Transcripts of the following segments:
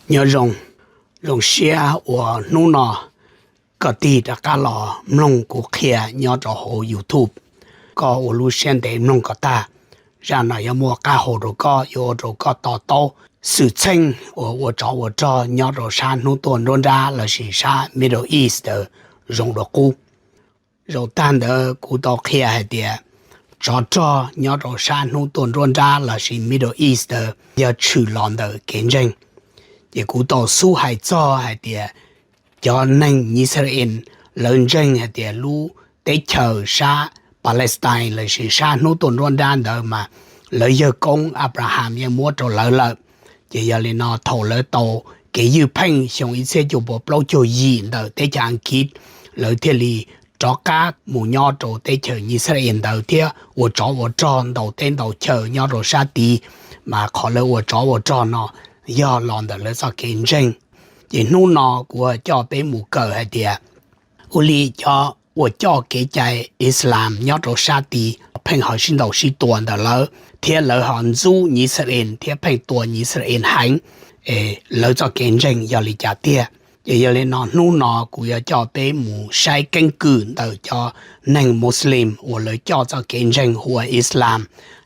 Nyob zoo, zoo siab uas hnub no koj tig rov qab los mloog kuv qhia nyob rau hauv YouTube. Koj ua lub siab ntev mloog kom tag, zaj no yuav muaj qab hau rau koj, yuav ua rau koj to taub xwm txheej uas ua tsov ua rog nyob rau sab hnub tuaj nruab nrab lossis sab Middle East ntawd zoo dua qub. Zaum tag ntawd kuv tau qhia hais tias tsov rog nyob rau sab hnub tuaj nruab nrab lossis Middle East ntawd yog tshwm los ntawm kev ntseeg. Ces kuv tau xub hais txog hais tias cov neeg Yixalayees lawv ntseeg hais tias lub teb chaws sab Palestine lossis sab hnub tuaj nruab nrab ntawd mas lawv yawg koob Abraham yeej muab rau lawv lawm. Ces yog li no thaum lawv tau kev ywj pheej xyoo ib txhiab cuaj puas plaub caug yim ntawm teb chaws Askiv, lawv thiaj li rov qab mus nyob rau teb chaws Yixalayees ntawd thiab ua tsov ua rog ntaus teb ntaus chaw nyob rau sab tid. Mas qhov lawv ua tsov ua rog no yog los ntawm lawv txoj kev ntseeg. Ces hnub no kuv coj peb mus kawm hais tias ua li cov uas coj kev cai Islam nyob rau sab tid pheej ho sib ntaus sib tua ntawm lawv thiab lawv ho ntxub Yixalayees thiab pheej tua Yixalayees heev, es lawv txoj kev ntseeg yog li cas tiag. Ces yog li no hnub no kuv yuav coj peb mus saib keeb kwm ntawm cov neeg Muslim uas lawv coj txoj kev ntseeg hu ua Islam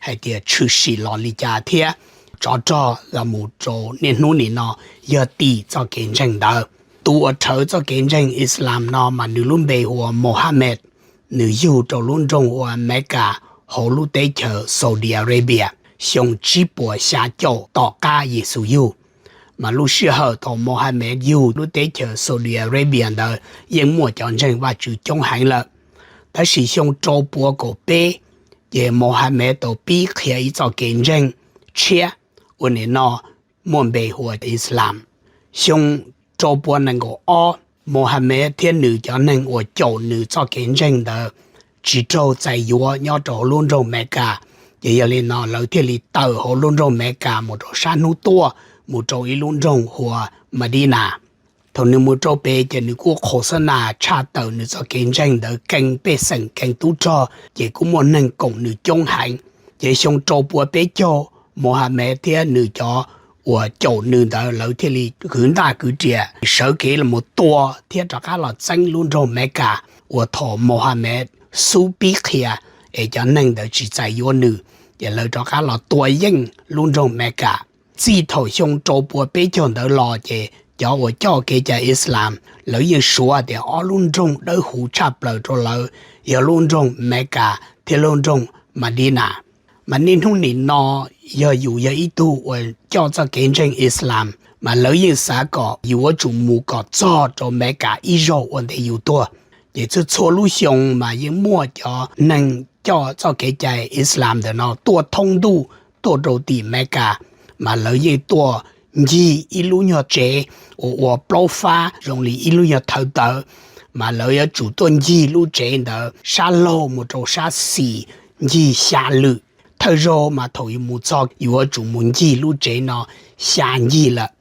hais tias tshwm sim los li cas thiab tsov rog los mus rau niaj hnub nim no yog tim txoj kev ntseeg ntawd. Tus uas rhawv txoj kev ntseeg Islam no mas nws lub npe hu ua Mohammed, nws yug rau lub nroog hu ua Mecca hauv lub teb chaws Saudi Arabia xyoo tsib puas xya caum tom qab Yexus yug. Mas lub sij hawm thaum Mohammed yug lub teb chaws Saudi Arabia ntawd yeej muaj cov ntseeg Vajtswv coob heev lawm. Tab sis xyoo rau puas kaum peb, ces Mohammed tau pib qhia ib txoj kev ntseeg tshiab uas nim no muaj npe hu ua Islam. Xyoo rau puas nees nkaum ob, Mohammed thiab nws cov neeg uas caum nws txoj kev ntseeg ntawd tsis raug txais yuav nyob rau lub nroog Mecca. Ces yog li no lawv thiaj li tawm hauv lub nroog Mecca mus rau sab hnub tuaj, mus rau ib lub nroog hu ua Madina. Thaum nws mus rau pem ces nws kuj qhau xab nas tshaj tawm nws txoj kev ntseeg ntawd kees pej xeem kees tub rog, ces kuj muaj neeg koom nws coob heev. Ces xyoo rau puas peb caug, Mohammed thiab nws cov uas caum nws ntawd lawv thiaj li kwv ntaj kwv riam sawv kev los mus tua thiab rov qab los txeeb lub nroog Mecca uas thaum Mohammed xub pib qhia es cov neeg ntawd tsis txais yuav nws, ces lawv rov qab los tua yeej lub nroog Mecca. Txij thaum xyoo rau puas peb caug ntawd los ces cov uas coj kev cai Islam lawv yeej suav tias ob lub nroog dawb huv tshaj plaws rau lawv yog lub nroog Mecca thiab lub nroog Madina. Mas niaj hnub nim no yog yus yog ib tug uas coj txoj kev ntseeg Islam, mas lawv yeej xav kom yus yuav tsum mus kom txog rau Mecca ib zaug ua ntej yus tuag. Ces txhua txhua lub xyoo mas yeej muaj cov neeg coj txoj kev cai Islam ntawm no tuaj thoob ntuj tuaj rau tim Mecca, mas lawv yeej tuaj ncig ib lub nyuag tsev uas ua plaub fab zoo li ib lub nyuag thawv tawv, mas lawv yuav tsum tuaj ncig lub tsev ntawd sab laug mus rau sab xis ncig xya lwm. Thawj zaug mas thaum yus mus txog yus yuav tsum mus ncig lub tsev no xya ncig lawm.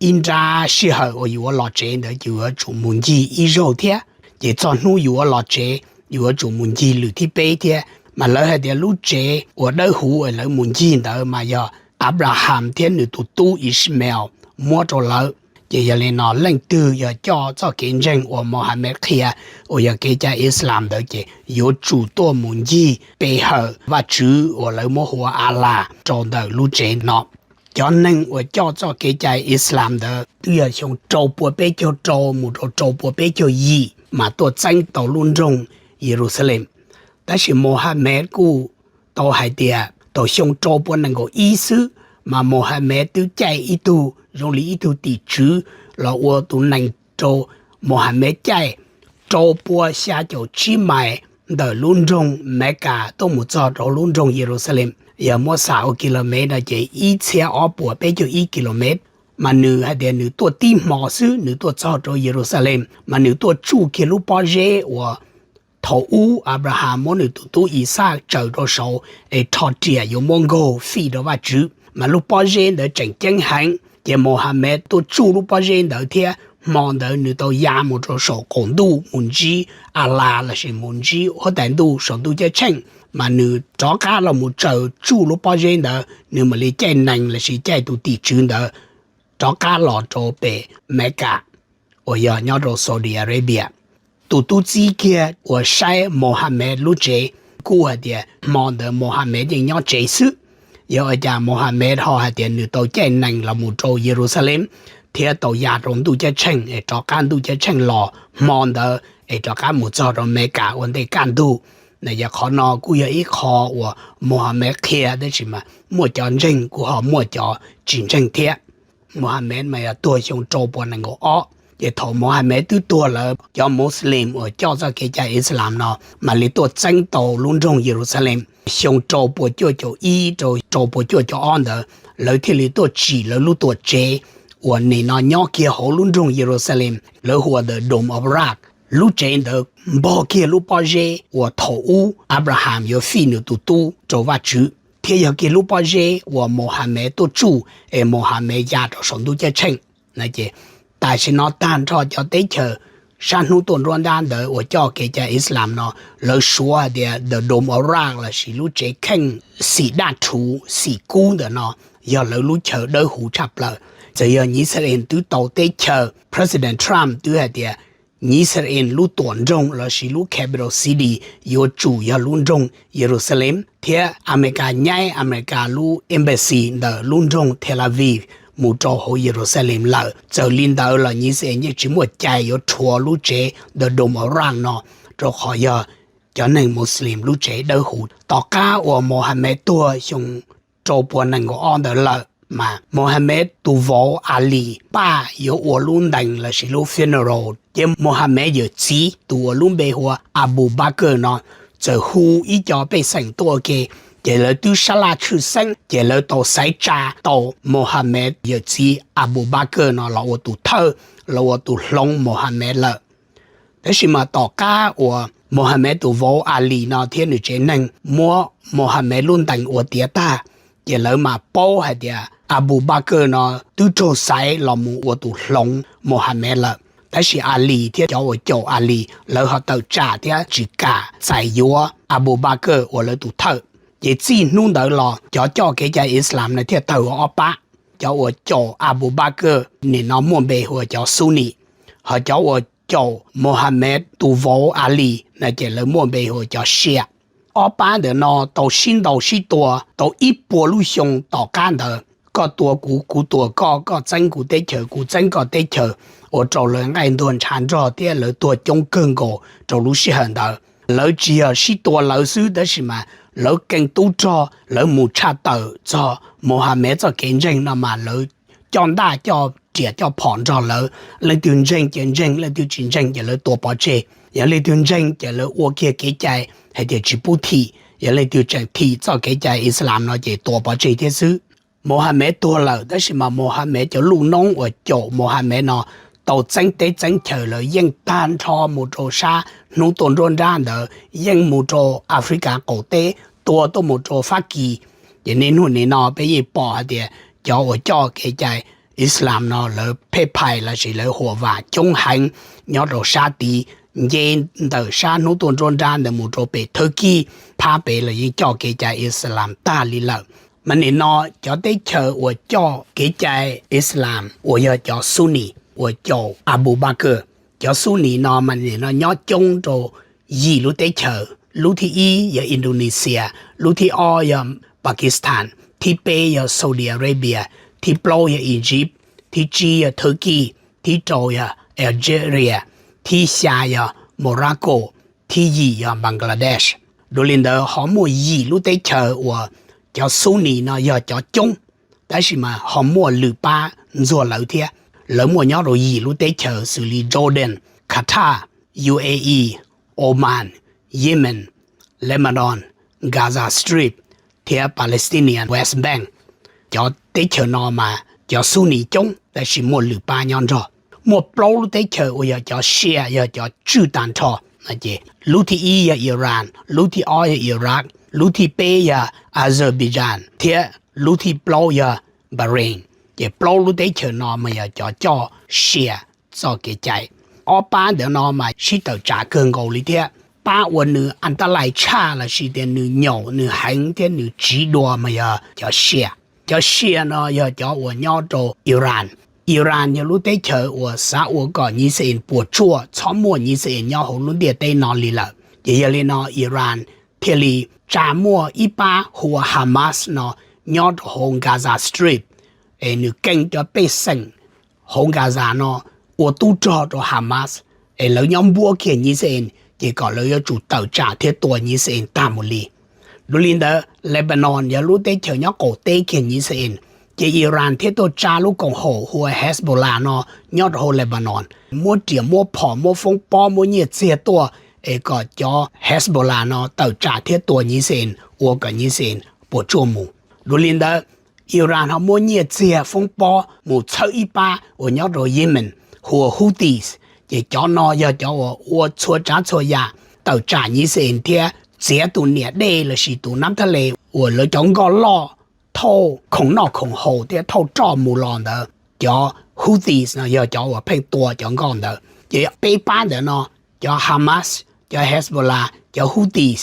Ib nrab sij hawm uas yus yuav los tsev ntawd ces yus yuav tsum mus ncig ib zaug thiab, ces txog hnub yus yuav los tsev yus yuav tsum mus ncig lwm thib peb thiab. Mas lawv hais tias lub tsev uas dawb huv uas lawv mus ncig ntawd mas yog Abraham thiab nws tus tub Ishmael muab rau lawv. Ces yog li no leej twg yog coj txoj kev ntseeg uas Mohammed qhia uas yog kev cai Islam ntawd ces yuav tsum tuaj mus ncig pe hawm Vajtswv uas lawv muab hu ua Allah rau ntawm lub tsev no. Cov neeg uas coj txoj kev cai Islam ntawd twb yog xyoo rau pua peb caug rau mus rau rau pua peb caug yim mas tuaj txeeb tau lub nroog Yeluxalees. Tab sis Mohammed kuj tau hais tias thaum xyoo rau pua nees nkaum ib xwb mas Mohammed twb caij ib tug zoo li ib tug tim tswv los ua tus nees rau Mohammed caij rau pua xya caum tsib mais ntawm lub nroog Mecca tuaj mus txog rau lub nroog Yeluxalees. Yog muab xam ua kilomev no ces ib txhiab ob puas peb caug ib kilomev. Mas nws hais tias nws tuaj tib hmo xwb nws tuaj txog rau Yeluxalees, mas nws tuaj tsuj kiag lub pob zeb uas thaum ub Abraham muab nws tus tub Ixaj tsaws rau saud es rho riam yuav muab nkaug fij rau Vajtswv. Mas lub pob zeb ntawd tseem ceeb heev, ces Mohammed tuaj tsuj lub pob zeb ntawd thiab hmo ntawd nws tau ya mus rau saum qaum ntuj mus ntsib Allah lossis mus ntsib huab tais ntuj saum ntuj ceeb tsheej. Mas nws rov qab los mus tsaws tsuj lub pob zeb ntawd, nws mam li caij nees lossis caij tus tim tswv ntawd rov qab los rau pem Mecca uas yog nyob rau Saudi Arabia. Tus tub txib kiag uas saib Mohammed lub tsev kuj hais tias hmo ntawd Mohammed yeej nyob tsev xwb. Yog ua cas Mohammed ho hais tias nws tau caij nees los mus rau Yeluxalees thiab tau ya rau ntuj ceeb tsheej es rov qab ntuj ceeb tsheej los hmo ntawd es rov qab mus txog rau Mecca ua ntej kaj ntug. Yog qhov no kuj yog ib qho uas Mohammed qhia, tab sis mas muaj cov ntseeg kuj ho muaj cov tsis ntseeg thiab. Mohammed mas yog tuag xyoo rau puas nees nkaum ob, ces thaum Mohammed twb tuag lawm, cov Muslim uas coj txoj kev cai Islam no mam li tuaj txeeb tau lub nroog Yeluxalees. Xyoo rau puas cuaj caum ib rau rau puas cuaj caum ob ntawd, lawv thiaj li tuaj tsim lawv lub tuam tsev uas nim no nyob kiag hauv lub nroog Yeluxalees, lawv hu ua The Dome of Rock. Lub tsev ntawd npog kiag lub pob zeb uas thaum ub Abraham yuav fij nws tus tub rau Vajtswv, thiab yog kiag lub pob zeb uas Mohammed tuaj tsuj es Mohammed ya rau saum ntuj ceeb tsheej. Ces tam sim no tag nrho cov teb chaws sab hnub tuaj nruab nrab ntawd uas coj kev cai Islam no, lawv suav hais tias The Dome of Rock lossis lub tsev kheej xim daj rhuv xim kub ntawm no yog lawv lub chaw dawb huv tshaj plaws. Txawm yog Yixalayees twb tau teb chaws, President Trump twb hais tias Yixalayees lub tuam nroog lossis lub capital city yuav tsum yog lub nroog Yeluxalees, thiab Amelikas nyaib Amelikas lub embassy ntawm lub nroog Tel Aviv mus rau hauv Yeluxalees lawm. Txawm li ntawd los Yixalayees yeej tsis muaj cai yuav rhuav lub tsev The Dome of Rock no, rau qhov yog cov neeg Muslim lub tsev dawb huv. Tom qab uas Mohammed tuag xyoo rau puas nees nkaum ob ntawd lawm, mas Mohammed tus vauv Ali paj yuav ua lub ntees lossis lub funeral, ces Mohammed yawm txiv tus uas lub npe hu ua Abu Bakr no txawm hu ib co pej xeem tuaj ua ke, ces lawv twb sab laj tshwj xeeb, ces lawv tau xaiv tsa tau Mohammed yawm txiv Abu Bakr no los ua tus thawj, los ua tus hloov Mohammed lawm. Tab sis mas tom qab uas Mohammed tus vauv Ali no thiab nws tsev neeg muab Mohammed lub ntees ua tiav tag, ces lawv mam paub hais tias Abu Bakr no twb raug xaiv los mus ua tus hloov Mohammed lawm. Tab sis Ali thiab cov uas caum Ali lawv ho tawm tsam thiab tsis kam txais yuav Abu Bakr ua lawv tus thawj. Ces txij hnub ntawd los cov coj kev cai Islam no thiaj tawg ua ob pab. Cov uas caum Abu Bakr nim no muaj npe hu ua cov Sunni, ho cov uas caum Mohammed tus vauv Ali no ces lawv muaj npe hu ua cov Shia. Ob pab ntawm no tau sib ntaus sib tua tau ib puas lub xyoo tom qab ntawd, koj tua kuv, kuv tua koj, koj txeeb kuv teb chaws, kuv txeeb koj teb chaws, ua rau lawv nqaij ntuag ntshav nrog thiab lawv tuag coob kawg nkaus rau lub sij hawm ntawd. Lawv tsis yog sib tua lawv xwb, tab sis mas lawv kees tub rog, lawv mus tshaj tawm txog Mohammed txoj kev ntseeg no mas lawv coj ntaj coj riam coj phom nrog lawv. Leej twg ntseeg ces ntseeg, leej twg tsis ntseeg ces lawv tua pov tseg. Yog leej twg ntseeg ces lawv ua kiag kev cai hais tias tsis pub thim, yog leej twg tseem thim txoj kev cai Islam no ces tua pov tseg thiab xwb. Mohammed tuag lawm, tab sis mas Mohammed cov luj noob uas caum Mohammed no tau txeeb teb txeeb chaws lawm, yeej tag nrho mus rau sab hnub tuaj nruab nrab ntawd, yeej mus rau Africa qaum teb, tua tuaj mus rau Fab Kis. Ces niaj hnub nim no peb yeej pom hais tias cov uas coj kev cai Islam no lawv phem phais lossis lawv huam vam coob heev nyob rau sab tid, nce ntawm sab hnub tuaj nruab nrab ntawd mus rau pem Thawj Kij, phab pem los yeej coj kev cai Islam tag li lawm. Mas nim no cov teb chaws uas coj kev cai Islam uas yog cov Sunni uas caum Abu Bakr, cov Sunni no mas nim no nyob coob rau yim lub teb chaws. Lub thib ib yog Indonesia, lub thib ob yog Pakistan, thib peb yog Saudi Arabia, thib plaub yog Egypt, thib tsib yog Turkey, thib rau yog Algeria, thib xya yog Morocco, thib yim yog Bangladesh. Dua li ntawd ho muaj yim lub teb chaws uas cov Sunni no yog cov coob, tab sis mas ho muaj lwm pab ntxuag lawv thiab. Lawv muaj nyob rau yim lub teb chaws xws li Jordan, Qatar, U A E, Oman, Yemen, Lebanon, Gaza Strip, thiab Palestinian West Bank. Cov teb chaws no mas cov Sunni coob tab sis muaj lwm pab nyob nrog. Muaj plaub lub teb chaws uas yog cov Shia, yog cov tswj tag nrho. Ces lub thib ib yog Iran, lub thib ob yog Iraq, lub thib peb yog Azerbaijan, thiab lub thib plaub yog Bahrain. Ces plaub lub teb chaws no mas yog cov coj Shia txoj kev cai. Ob pab ntawd no mas sib tawm tsam kawg nkaus li thiab. Pab uas nws antalais tshaj lossis tias nws nyaum nws heev thiab nws tsiv dua mas yog cov Shia. Cov Shia no yog cov uas nyob rau Iran, Iran yog lub teb chaws uas xav ua kom Yixalayees puas tsuaj, txhob muaj Yixalayees nyob hauv lub ntiaj teb no li lawm. Ces yog li no Iran thiaj li tsa muaj ib pab hu ua Hamas no nyob rau hauv Gaza Strip, es nws keej cov pej xeem hauv Gaza no ua tub rog rau Hamas, es lawv nyob npuab kiag Yixalayees, ces kom lawv yuav tsum tawm tsam thiab tua Yixalayees tag mus li. Dua li ntawd Lebanon yog lub teb chaws nyob qaum teb kiag Yixalayees, ces Iran thiaj tuaj tsa lub koom haum hu ua Hezbollah no nyob rau hauv Lebanon, muab riam muab phom muab foob pob muab nyiaj txiag tuaj, es kom cov Hezbollah no tawm tsam thiab tua Yixalayees ua kom Yixalayees puas tsuaj mus. Dua li ntawd Iran ho muab nyiaj txiag foob pob mus txhawb ib pab uas nyob rau Yemen hu ua Houthis, ces cov no yog cov uas ua txhua tsav txhua yam tawm tsam Yixalayees thiab txiav tus niam dej lossis tus nab thab le uas lawv cov nkoj loj thauj khoom noj khoom haus thiab thauj roj mus los ntawd. Cov Houthis no yog cov uas pheej tua cov nkoj ntawd. Ces peb pab ntawd no, cov Hamas, cov Hezbollah, cov Houthis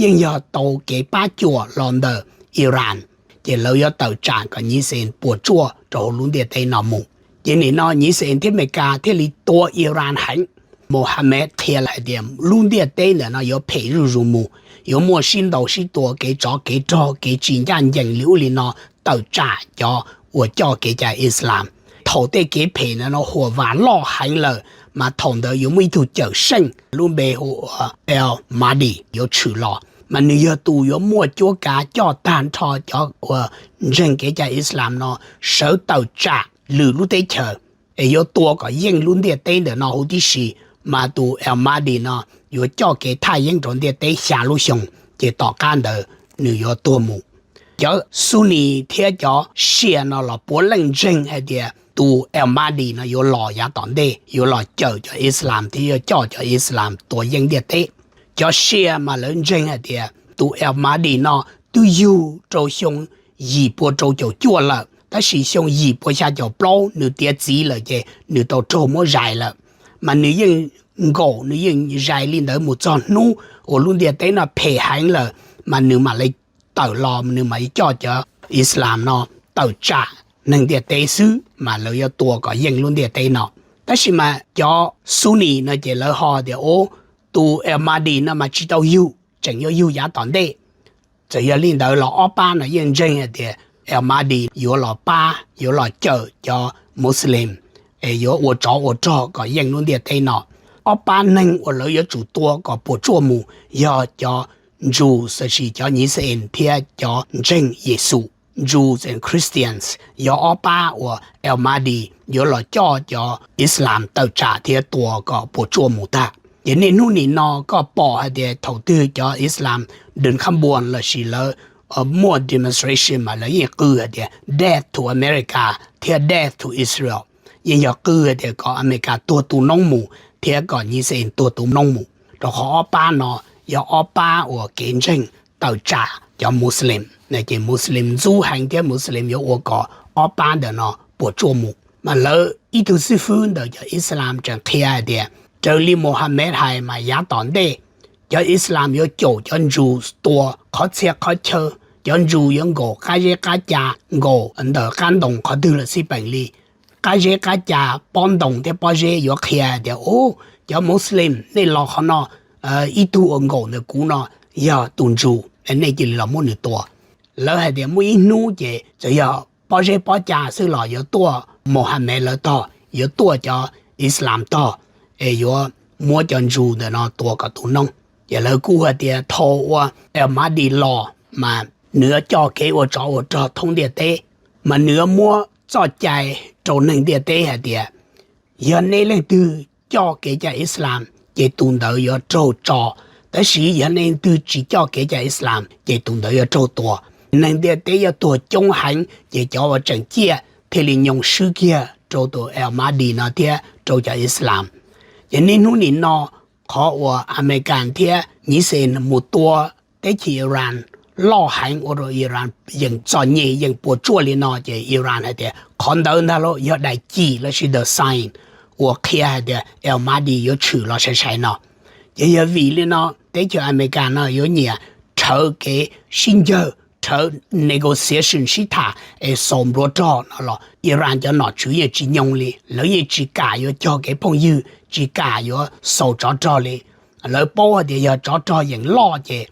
yeej yog tau kev pab cuam los ntawm Iran, ces lawv yuav tawm tsam kom Yixalayees puas tsuaj rau hauv lub ntiaj teb no mus. Ces nim no Yixalayees thiab Amelikas thiaj li tua Iran heev. Mohammed qhia hais tias lub ntiaj teb ntawm no yuav phem zuj zus mus, yuav muaj sib ntaus sib tua, kev tsov kev rog, kev tsis ncaj ncees li ub li no, tawm tsam cov uas coj kev cai Islam. Thaum tej kev phem ntawd no huam vam loj heev lawm, mas thaum ntawd yuav muaj ib tug cawm seej lub npe hu ua El Mahdi yuav tshwm los, mas nws yog tus yuav muaj cuab kav coj tag nrho cov uas ntseeg kev cai Islam no sawv tawm tsam lwm lub teb chaws, es yuav tua kom yeej lub ntiaj teb ntawm no huv tib si. Mas tus El Mahdi no yuav coj kev thaj yeeb rau ntiaj teb xya lub xyoo, ces tom qab ntawd nws yuav tuag mus. Cov Sunni thiab cov Shia no los puav leej ntseeg hais tias tus El Mahdi no yuav los yav tom ntej, yuav los cawm cov Islam thiab yuav coj cov Islam tua yeej ntiaj teb. Cov Shia mas lawv ntseeg hais tias tus El Mahdi no twb yug rau xyoo yim pua rau caum cuaj lawm, tab sis xyoo yim pua xya caum plaub nws tiav txiv lawm ces nws tau raug muab zais lawm. Mas nws yeej nkaum, nws yeej zais li ntawd mus txog hnub uas lub ntiaj teb no phem heev lawm, mas nws mam li tawm los, nws mam li coj cov Islam no tawm tsam neeg ntiaj teb xwb, mas lawv yuav tua kom yeej lub ntiaj teb no. Tab sis mas cov Sunni no ces lawv ho tias, ub, tus El Mahdi no mas tsis tau yug, tseem yuav yug yav tom ntej. Txawm yog li ntawd los ob pab no yeej ntseeg hais tias El Mahdi yuav los pab, yuav los cawm cov Muslim, es yuav ua tsov ua rog kom yeej lub ntiaj teb no. Ob pab neeg uas lawv yuav tsum tua kom puas tsuaj mus yog cov Jews lossis cov Yixalayees thiab cov ntseeg Yexus. Jews and Christians yog ob pab uas El Mahdi yuav los coj cov Islam tawm tsam thiab tua kom puas tsuaj mus tag. Ces niaj hnub nim no koj pom hais tias thaum twg cov Islam dwm khab npuas lossis lawv muaj demonstration mas lawv yeej qw hais tias death to America thiab death to Israel. Yeej yog qw hais tias kom Amelikas tuag tu noob mus thiab kom Yixalayees tuag tu noob mus, rau qhov ob pab no yog ob pab uas kev ntseeg tawm tsam cov Muslim. Ces Muslim ntxub heev thiab Muslim yuav ua kom ob pab ntawm no puas tsuaj mus. Mas lawv ib tug xib fwb ntawm cov Islam tseem qhia hais tias raws li Mohammed hais mas yav tom ntej cov Islam yuav caum cov Jews tua qhov txhia qhov chaw. Cov Jews yuav nkaum qab zeb qab ca, nkaum ntawm qab ntoo qhov twg los xij peem li. Qab zeb qab ca, pob ntoo thiab pob zeb yuav qhia tias, ub, cov Muslim nej los qhov no, ib tug uas nkaum ntawm kuv no yog tus Jew, nej cia li los muab nws tua. Lawv hais tias muaj ib hnub ces txawm yog pob zeb pob ca xwb los yuav tuaj Mohammed lawv tog, yuav tuaj cov Islam tog, es yuav muab cov Jews ntawm no tua kom tu noob. Ces lawv kuj hais tias thaum uas El Mahdi los mas nws yuav coj kev ua tsov ua rog thoob ntiaj teb, mas nws yuav muab txoj cai rau neeg ntiaj teb hais tias yog nej leej twg coj kev cai Islam ces tus ntawd yuav raug tso, tab sis yog nej leej twg tsis coj kev cai Islam ces tus ntawd yuav raug tua. Neeg ntiaj teb yuav tuag coob heev ces cov uas tseem ciaj thiaj li nyoo swb kiag rau tus El Mahdi no thiab rau cov Islam. Ces niaj hnub nim no qhov uas Amelikas thiab Yixalayees mus tua teb chaws Iran loj heev ua rau Iran yeej txom nyem yeej puas tsuaj li no ces Iran hais tias qhov ntawd ntag lauj yog daim cim lossis the sign uas qhia hais tias El Mahdi yuav tshwm los sai sai no. Ces yog vim li no teb chaws Amelikas no yuav nyiam rhawv kev sib ncawg rhawv negotiation sib tham es xaus npluav rog no los Iran cov nom tswv yeej tsis nyoo li, lawv yeej tsis kam yuav cog kev phooj ywg, tsis kam yuav xaus tsov rog li. Lawv paub hais tias yog tsov rog yeem loj ces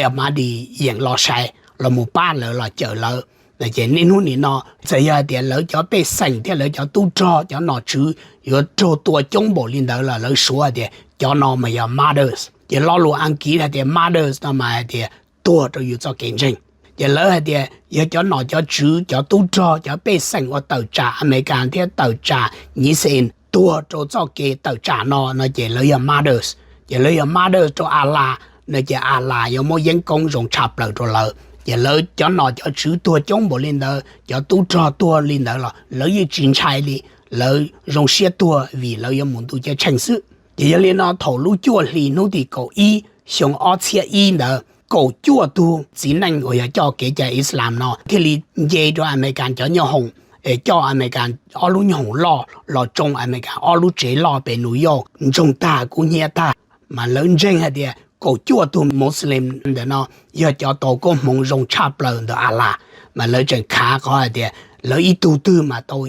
Al-Mahdi yeem los sai los mus pab lawv los cawm lawv. Ces niaj hnub nim no txawm yog hais tias lawv cov pej xeem thiab lawv cov tub rog cov nom tswv yuav raug tua coob npaum li ntawd los lawv suav hais tias cov no mas yog martyrs. Ces lo lus Askiv hais tias martyrs no mas hais tias tuag rau yus txoj kev ntseeg. Ces lawv hais tias yog cov nom cov tswv cov tub rog cov pej xeem uas tawm tsam Amelikas thiab tawm tsam Nyiv Xees tuag rau txoj kev tawm tsam no no ces lawv yog martyrs. Ces lawv yog martyrs rau A Las no ces A Las yuav muab yeeb koob zoo tshaj plaws rau lawv. Ces lawv cov nom cov tswv tuag coob npaum li ntawd, cov tub rog tuag li ntawd los lawv yeej tsis ntshai li, lawv zoo siab tuag vim lawv yuav mus ntuj ceeb tsheej xwb. Ces yog li no thaum lub cuaj hli hnub tim kaum ib xyoo ob txhiab ib ntawd, kaum cuaj tug txiv neej uas yog coj kev cai Islam no thiaj li nce rau Amelikas cov nyoob hoom, es coj Amelikas ob lub nyoob hoom loj los tsoo Amelikas ob lub tsev loj pem New York ntsoog tag kub hnyiab tag. Mas lawv ntseeg hais tias kaum cuaj tug Muslim ntawm no yog cov tau koob hmoov zoo tshaj plaws ntawm A Las, mas lawv tseem khav qhov hais tias lawv ib tug twg mas tau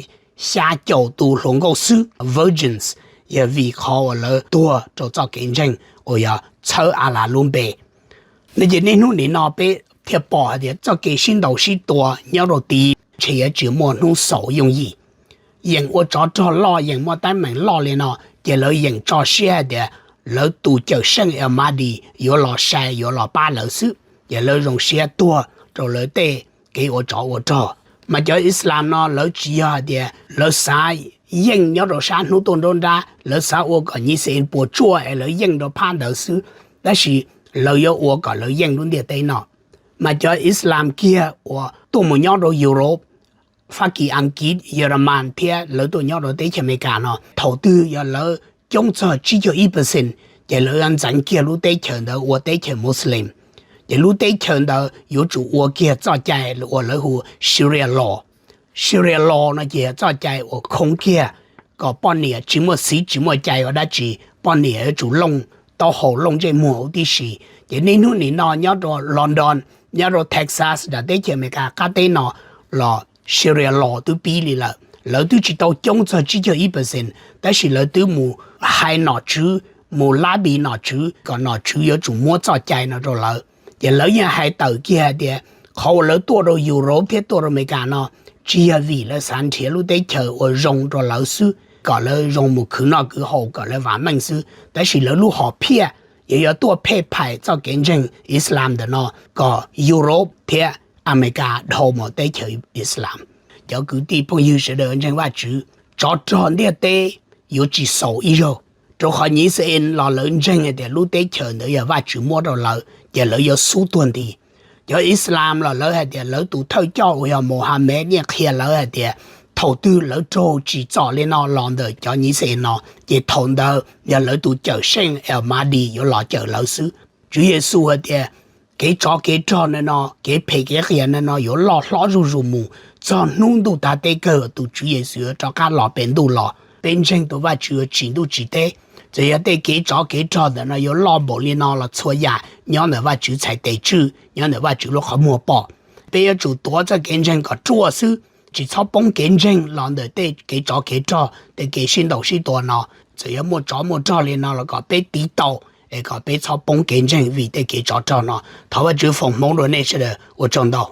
xya caum tus hluas nkauj xwb, virgins, yog vim qhov uas lawv tuag rau txoj kev ntseeg uas yog txhawb A Las lub npe. No ces niaj hnub nim no peb thiaj pom hais tias txoj kev sib ntaus sib tua nyob rau tid ntshe yuav tsis muaj hnub xaus yooj yim. Yeem ua tsov rog loj, yeem muaj teeb meem loj li no, ces lawv yeem tso siab hais tias lawv tus cawm seej Al-Mahdi yuav los sai, yuav los pab lawv xwb. Ces lawv zoo siab tuag rau lawv tej kev ua tsov ua rog. Mas cov Islam no lawv tsis yog hais tias lawv xav yeej nyob rau sab hnub tuaj nruab nrab, lawv xav ua kom Nyiv Xees puas tsuaj es lawv yeej rau phab ntawd xwb, tab sis lawv yuav ua kom lawv yeej lub ntiaj teb no. Mas cov Islam kiag uas tuaj mus nyob rau Europe, Fab Kis, Askiv, Yeramas thiab lawv tuaj nyob rau teb chaws Amelikas no, thaum twg yog lawv coob txog tsib caug ib percent, ces lawv yuav ntxeev kiag lub teb chaws ntawd ua teb chaws Muslim. Ces lub teb chaws ntawd yuav tsum ua kiag txoj cai uas lawv hu Sharia law. Sharia law no ces yog txoj cai uas khoob kiag kom poj niam tsis muaj txhiv tsis muaj cai ua dab tsi, poj niam yuav tsum looj taub hau looj ntsej muag huv tib si. Ces niaj hnub nim no nyob rau London, nyob rau Texas, nram teb chaws Amelikas qab teb no los Sharia law twb pib li lawm. Lawv twb tsis tau coob txog tsib caug ib percent, tab sis lawv twb mus hais nom tswv, mus lobby nom tswv kom nom tswv yuav tsum muab txoj cai no rau lawv. Ces lawv yeej hais tawm kiag hais tias qhov uas lawv tuaj rau Europe thiab tuaj rau Amelikas no tsis yog vim lawv xav nrhiav lub teb chaws uas zoo rau lawv xwb, kom lawv zoo mus khwv noj khwv haus kom lawv vam meej xwb, tab sis lawv lub hom phiaj yog yuav tuaj phem phais txoj kev ntseeg Islam ntawm no kom Europe thiab Amelikas dhau mus teb chaws Islam. Cov kwv tij phooj ywg sawv daws ntseeg Vajtswv, tsov rog ntiaj teb yuav tsis xaus ib zaug, rau qhov Nyiv Xees los lawv ntseeg hais tias lub teb chaws ntawd yog Vajtswv muab rau lawv, ces lawv yuav xub tuag nti. Cov Islam los lawv hais tias lawv tus thawj coj uas yog Mohammed niaj qhia lawv hais tias thaum twg lawv raug tsim txom li no los ntawm cov Nyiv Xees no, ces thaum ntawd yog lawv tus cawm seej Al-Mahdi yuav los cawm lawv xwb. Tswv Yexus hais tias kev tsov kev rog no, kev phem kev qias no yuav loj hlob zuj zus mus txog hnub ntuj tag teb kawg tus Tswv Yexus yuav rov qab los pem ntuj los. Peb ntseeg tus Vajtswv uas tsim ntuj tsim teb, txawm yog tej kev tsov kev rog ntawm no yuav loj npaum li no los txhua yam nyob ntawm Vajtswv txhais tes tswj, nyob ntawm Vajtswv lub qhov muag pom. Peb yuav tsum tuav txoj kev ntseeg kom ruaj xwb, tsis txhob poob kev ntseeg los ntawm tej kev tsov kev rog, tej kev sib ntaus sib tua no. Txawm yuav muaj tsov muaj rog li no los kom peb tiv tau, es kom peb txhob poob kev ntseeg vim tej kev tsov rog no. Thov Vajtswv foom hmoov rau nej sawv daws, ua tsaug ntau.